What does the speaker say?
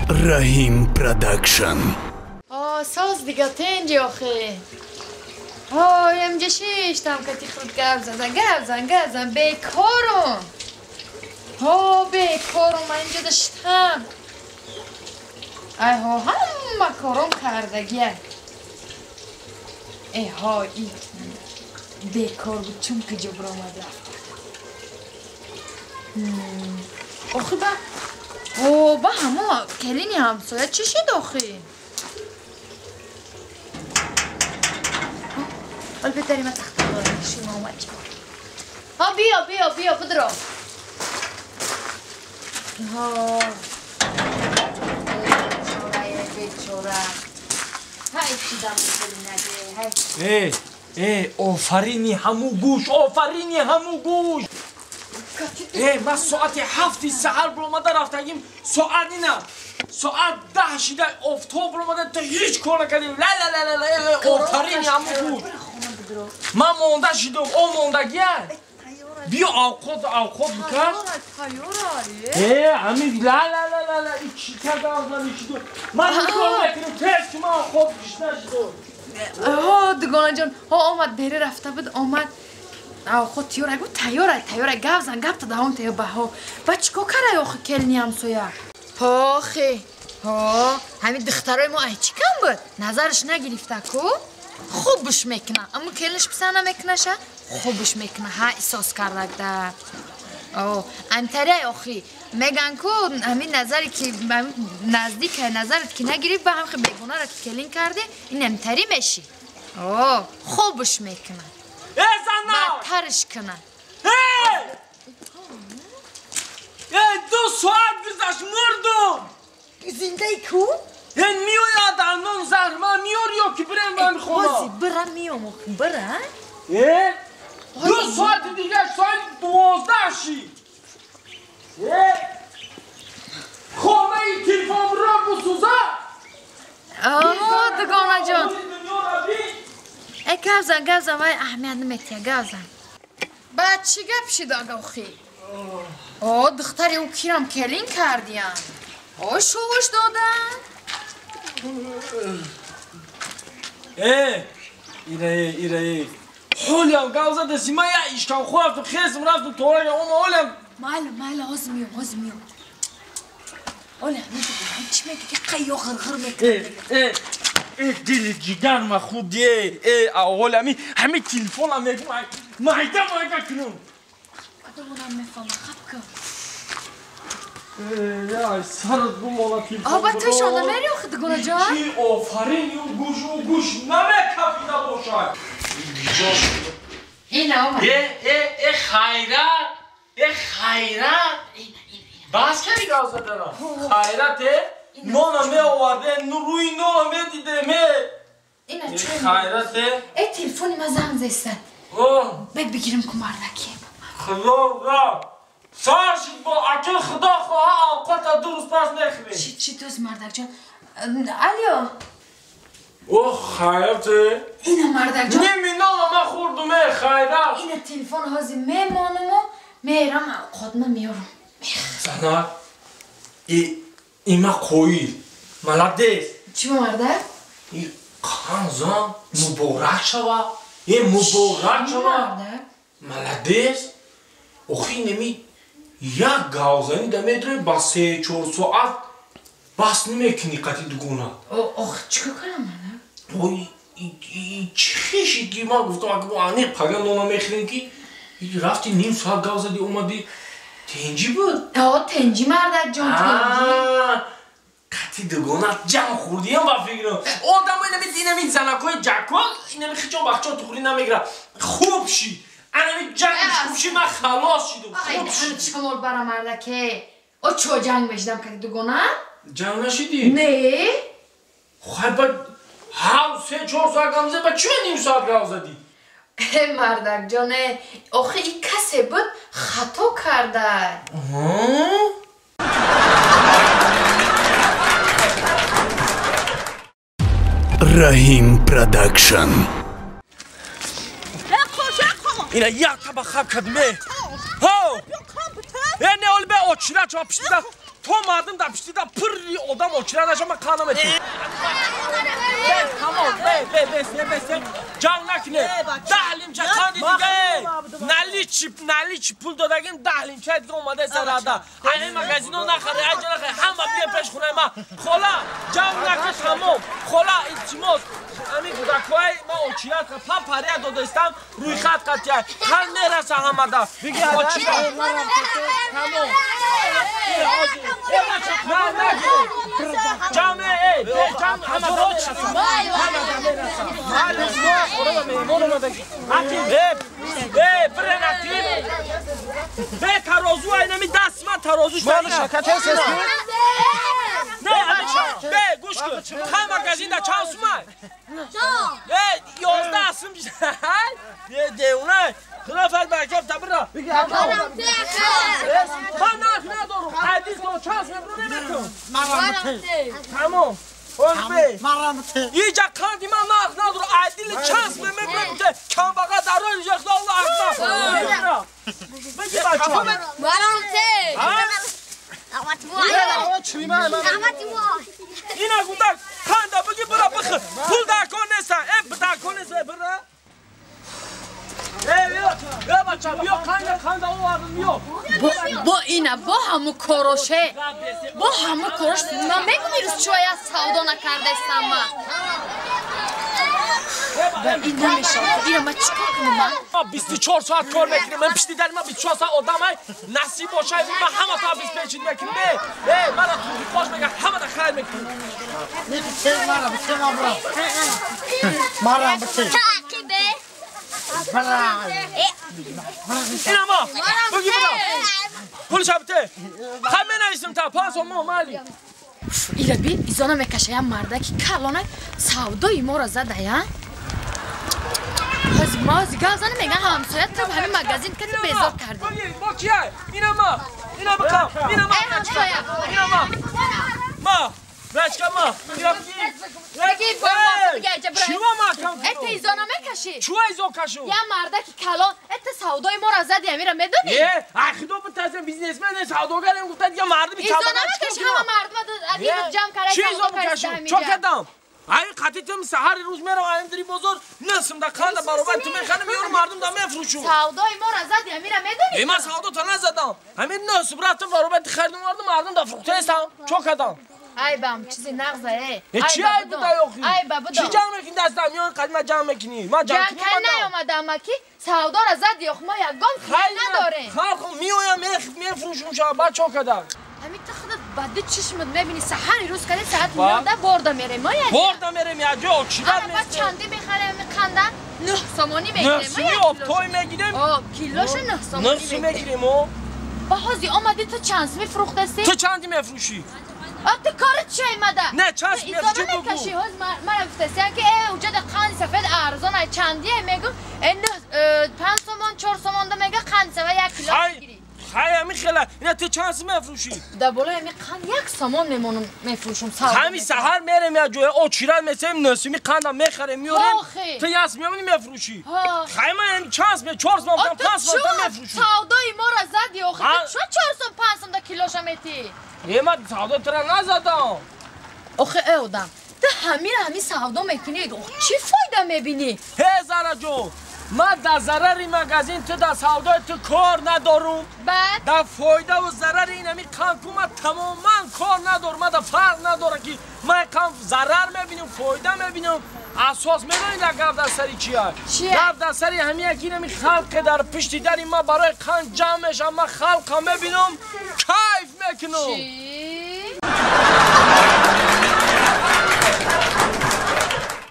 Раҳим Продакшн. Соз дига тенҷи охе. Ҳой, амҷа шиштам кати худ гап зада, гап зан, гап зан, бекорум. Ҳо, бекорум, ман инҷа даштам. Ай ҳо, ҳама кором кардагия. Э ҳо, и бекор буд, чун куҷо биромад рафта. Охи ба О, ба ҳамо келини ҳамсоя чӣ шид охи? Ҳол бетари ма тахта дорам, шумо омад чӣ? Ҳа, биё, биё, биё, бидро. Ҳо. Бечора, бечора. Ҳай чидам наде, ҳай. Э, э, офарини ҳаму гӯш, офарини ҳаму гӯш. Э, ман соати 7 саҳар биромада рафтагим, соат ина, соат 10 шида офтоб биромада, то ҳеҷ кор накардем. Ла ла ла ла, офарини ҳаму гӯш. Ман монда шидам, о мондагия. Биё авқот, авқот бикар. Э, ҳамин ла ла ла ла ла, и чӣ кардам ман шидам. Ман кор накардам, тез ки ман авқот гишна шидам. Ҳо, дугонаҷон, ҳо омад, бере рафта буд, омад. Авқот тиёра, гу тайёра, тайёра, гап зан, гап та давом тайёр баҳо. Ба чӣ кор карай охи келини ҳамсоя? Ҳохи, ҳо, ҳамин духтарои мо ай чӣ кам буд? Назараш нагирифта ку? Хубш мекуна. Аммо келинаш писанд намекунаша? Хубш мекуна, ҳа эҳсос кардагда. О, амтарай охи, меган ку ҳамин назаре ки наздик назарат ки нагирифт, ба ҳамхи бегонара ки келин карди, ин амтари меши. О, хубш мекуна. Э, зана! Бадтарш куна. Э! Э, 2 соат гузашт, мурдум! Зиндаи ку? Э, меояд анон заҳр, ман меёр ё ки бирем ба ҳамин хона? Ҳози бира меём, охи, бира? Э? 2 соати дигар, соати 12 шид. Э? Хонаи телефонро бисӯза? О, дугонаҷон. Э, гап зан, гап зан, вай аҳамият наметиҳа, гап зан. Баъд чӣ гап шид ага охи? О, духтари ӯ кирам келин кардиян. О, шувуш додан. Э, ира, э, ира, э. Ҳолиам гап задаси, ман як ишкамхӯр рафтам, хезм рафтам, торага ома ҳолиам. Майли, майли, ҳозир меём, ҳозир меём. Оля, ҳамин чӣ мегӯ ки қайё ғирғир мекунад? Э, э, э, дили ҷигар ма худи, э, э, ҳоли ҳамин, ҳамин телефонам мегӯм, майда майда кунам. Одамонам мефаҳмам, хаб кун. Э, сарат бумона телефон. О, ба ту шонда мери охи дугонаҷон? Чӣ офарин, ю гӯш, ю гӯш намекафида бошад. Ина омад. Э, э, э, хайрат, э, хайрат. Бас кардӣ гап задана? Хайрат, э? Нона меоварде, рӯи нона медиде, ме. Ина чӣ? Хайрат, э? Э, телефони ма занг зеста. О. Бед бигирим ку мардаки. Худо, сар шид бо аки худо хоҳа авқота 2 рӯз пас мехӯрем. Чӣ, чӣ дӯст мардакҷон? Алё. О, хайрат, э? Ина мардакҷон. Ними нона ма хӯрдум, э, хайрат. Ина телефон ҳозир мемонуму мерам авқотма меёрам. Зана, и има қоил. Молодец. Чӣ мардак? И қанзан муборак шава. Э, муборак шава. Молодец. Охи неми як гавзани да метрои ба 3-4 соат бас намекунӣ қати дугона. Ох, чӣ кор кардам мардак? Ой, чӣ хешид ки ман гуфтам, ака аниқ пага нона мехӯрем ки рафти ним соат гав зади омадӣ. Тенҷи буд? О, тенҷи мардакҷон, тенҷи. Қати дугона ҷам хӯрдиям ба фикрам. Одамо инами инами занакҳои ҷакко, инами хичон бахчон тухрӣ намегирад. Хуб шид. Анами ҷангш хуб шид, ман халос шидам. Хуб шид. Шамол бара мардаке. О, чо ҷанг мешидам қати дугона? Ҷанг нашидӣ? Не. Хай ба ҳав 3-4 соат гап задӣ, ба чӣ ним соат гап задӣ? Э, мардакҷон, э, охи и касе буд хато карда. Раҳим Продакшн. Ина як таба хаб кардим, э. Ҳо! Э, не, оли бе очира чо пишида. То мардум дар пиштида пурри одам очира наша ман қанд наметиҳам. Тамом, бе, ҷанг накунед. 10 лимча қанди дига. Наличи пул додагим 10 лимча дига омада сарада. Ҳамин магазино нахаре, аҷа нахаре, ҳама биё пеш хонаи ман. Хола, ҷанг накун, тамом. Хола, илтимос. Ҳамин кӯдакҳои ман очират пам пария додаистам, рӯйхат қатия. Қанд мераса ҳамада. Очират. Тамом. Ҷамъ, эй, ҷамъ ҳама мераса. Бе тарозу айнами даст ман тарозу не бе гӯш кун ҳам магазинда чанд сумай 11 сум девона хилофат баракат табира ман нарх надорам ҳадис чанд сум наметавон тамом иҷа қанди ман нарх надорам адили чанд сум мебурам камбаға дарои Аллоҳ акбар бигир бачаҳо ина гудак қанда бигир бира бихӯр пул дар кор нест дар кор нест бира бача биё қанда қанда овардам биё бо ина бо ҳаму короше бо ҳаму корош ман мегум ирӯз чӯя савдо накардаистам ман ин намешавад ира ман чӣ кор кунам ман 24 соат кор мекунем ман пишти дари ман 24 соат одам ай насиб бошад ман ҳама та обеспечить мекунем мара туфиқош мегӯяд ҳамада хайр мекунем инама буги бира пулша бите хай менависем та 5 сомон майли ира би изона мекаша я мардаки калона савдои моро задая ҳозир ма ҳозир гап зана меган ҳамсоя ту ҳамин магазин кати безор кардӣ бо кия инама ина бикам инама эй ҳамсоя инама ма рачка ма бигир чиво ма это изона мекашӣ чиво изо кашу я мардаки калон это савдои моро зади амира медонӣ ай худо битарсем бизнесмен савдогарем гуфта дига мардуми изона мекашӣ ҳама мардума адирӯз ҷамъ карда чи изо бикашу чо кардам ай қатитим саҳари рӯз мерам аимдири бозор несимда қанда баробар ту мехарам меёрам мардум да мефурӯшум савдои моро зади амира медонӣ ман савдо та назадам ҳамин несим рафтам баробар харидам овардам мардум да фурӯхтаистам чо кардам айбам чизи нағза чи айб буда охи чи ҷамъ мекунӣ дастам миён қадима ҷамъ мекунӣ ман ҷамъ наёмадам ки савдора зади ох мо ягон надорем халқ меоям мефурӯшум шава баъд чо кардам ҳамин ту худат ба ду чишмат мебинӣ саҳари рӯз кади саат 9 борда мерем мо як борда мерем як ҷо чида баъд чанди мехарем қанда 9 сомонӣ мегирем 9 сомонӣ обтой мегирем килоша 9 сомонӣ 9 сом мегирем о ба ҳозир омадӣ ту чанд сомӣ фурӯхтасӣ ту чанди мефурӯшӣ ту кори чи омада не чанд мефурӯшӣ мекашӣ ҳоз мара гуфтасиям ки уҷада қанди сафед арзон ай чандие мегум 5 сомон 4 сомонда мега қанди сафед 1 кило мегирӣ хай ҳамин хела ина ту чанд сом мефурӯшӣ дар болои ҳамин қанд 1 сомон мемонам мефурӯшум ҳамин саҳар мерем як ҷоя очират месем носими қанда мехарем меорем ту яс меомадӣ мефурӯшӣ хай ман чанд сом 4 сом 5 сом мефурӯшум савдои моро зади охи ту чо 4 сом 5 сом да килоша метӣ ман савдо тура назадам охи э одам ту ҳамира ҳамин савдо мекунӣ чӣ фоида мебинӣ ҳе зараҷон ман дар зарари магазин ту дар савдои ту кор надорум дар фоидаву зарари ин ҳамин қанд ку ман тамоман кор надорум ман дар фарқ надорам ки ман қанд зарар мебинам фоида мебинам асос медонӣ дар гап дар сари чия гап дар сари ҳамин ки ин ҳамин халқе дар пишти дари ман барои қанд ҷамъ мешавад ман халқа мебинам кайф мекунам